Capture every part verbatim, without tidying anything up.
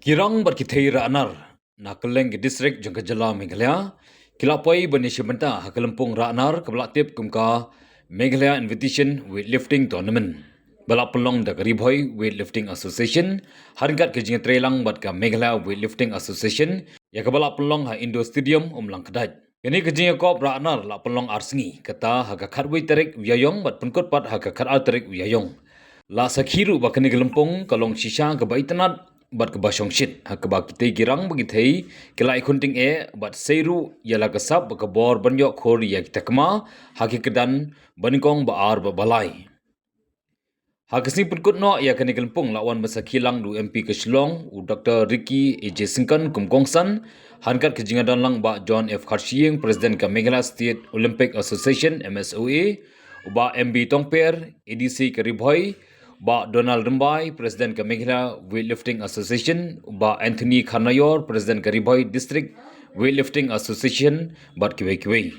Ki rang bad ki thei Ra'nar na kylleng ki district jong ka jylla Meghalaya ki la poi ban ïashim bynta ha ka lympung Ra'nar kaba la tip kum ka Meghalaya Invitation Weightlifting Tournament ba la pynlong da ka Ri Bhoi Weightlifting Association, ha ryngkat ka jingïatreilang bad ka Meghalaya Weightlifting Association, ïa kaba la pynlong ha Indoor Stadium Umlang Kdait. Kane ka jingïakop Ra'nar la pynlong ar sngi, kata ha ka khatwei tarik u Ïaïong bad pynkut pat ha ka khatar tarik u Ïaïong. La sakhi ruh ba kane ka lympung ka long shisha kaba itynnad bad kaba shongshit, ha kaba kitei ki rang bad ki thei ki la ïakhun tyngeh bad sei ruh ïa la ka sap bad ka bor ban ïoh khur ïa ki takma ha ki kyrdan banyngkong ba ar bad ba lai. Ha ka sngi pynkut noh ïa kane ka lympung la wan ban sakhi lang da u M P ka Shillong, u Doctor Ricky A J Syngkon kum kongsan, ha ryngkat ka jingïadon lang Bah John F Kharshiing, President ka Meghalaya State Olympic Association, M S O A, u Bah M B Tongper, A D C ka Ri Bhoi, Bah Donald Rymbai, President ka Meghalaya Weightlifting Association, u Bah Anthony Kharnaior, President ka Ri Bhoi District Weightlifting Association, bad kiwei kiwei.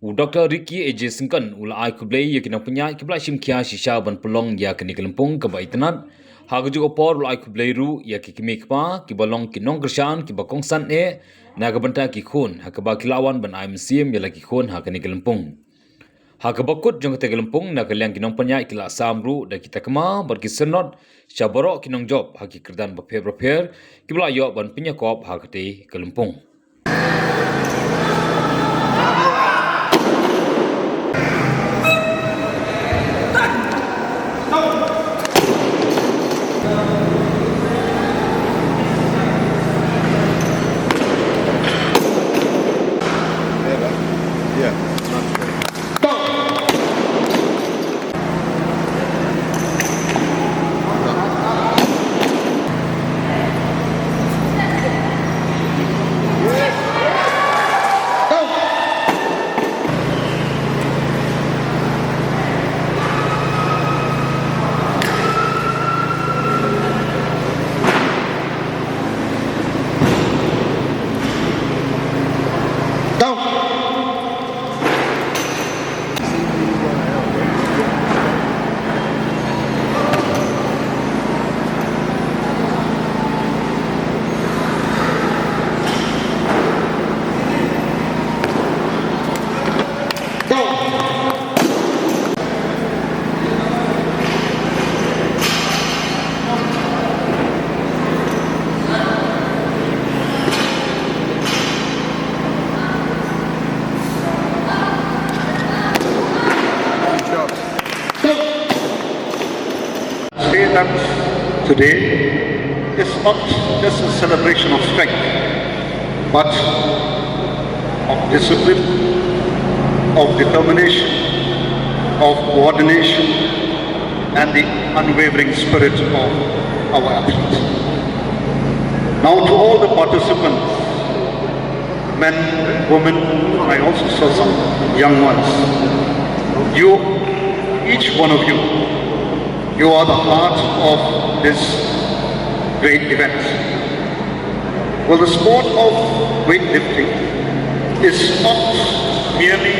U Doctor Ricky A J Syngkon u la ai khublei ïa ki nongpynïaid kiba la shim khia shisha ban pynlong ïa kane ka lympung kaba itynnad. Ha kajuh ka por u la ai khublei ruh ïa ki kmie kpa kiba long ki nongkyrshan kiba kongsan eh na ka bynta ki khun, ha kaba ki la wan ban ai mynsiem ïa la ki khun ha kane ka lympung. Ha kaba kut jong kata ka lympung, na ka liang ki nongpynïaid ki la sam ruh da ki takma bad ki syndon sha baroh ki nongjop ha ki kyrdan bapher bapher kiba la ïoh ban pynïakop ha katei ka lympung. Say that today is not just a celebration of strength, but of discipline, of determination, of coordination, and the unwavering spirit of our athletes. Now, to all the participants, men, women, I also saw some young ones. You, each one of you, you are the heart of this great event. Well, the sport of weightlifting is not merely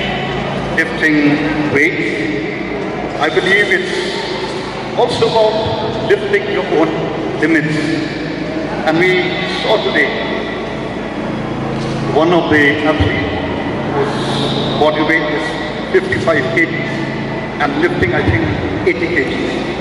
lifting weights. I believe it's also about lifting your own limits. And we saw today one of the athletes whose body weight is fifty-five kgs and lifting, I think, eighty kgs.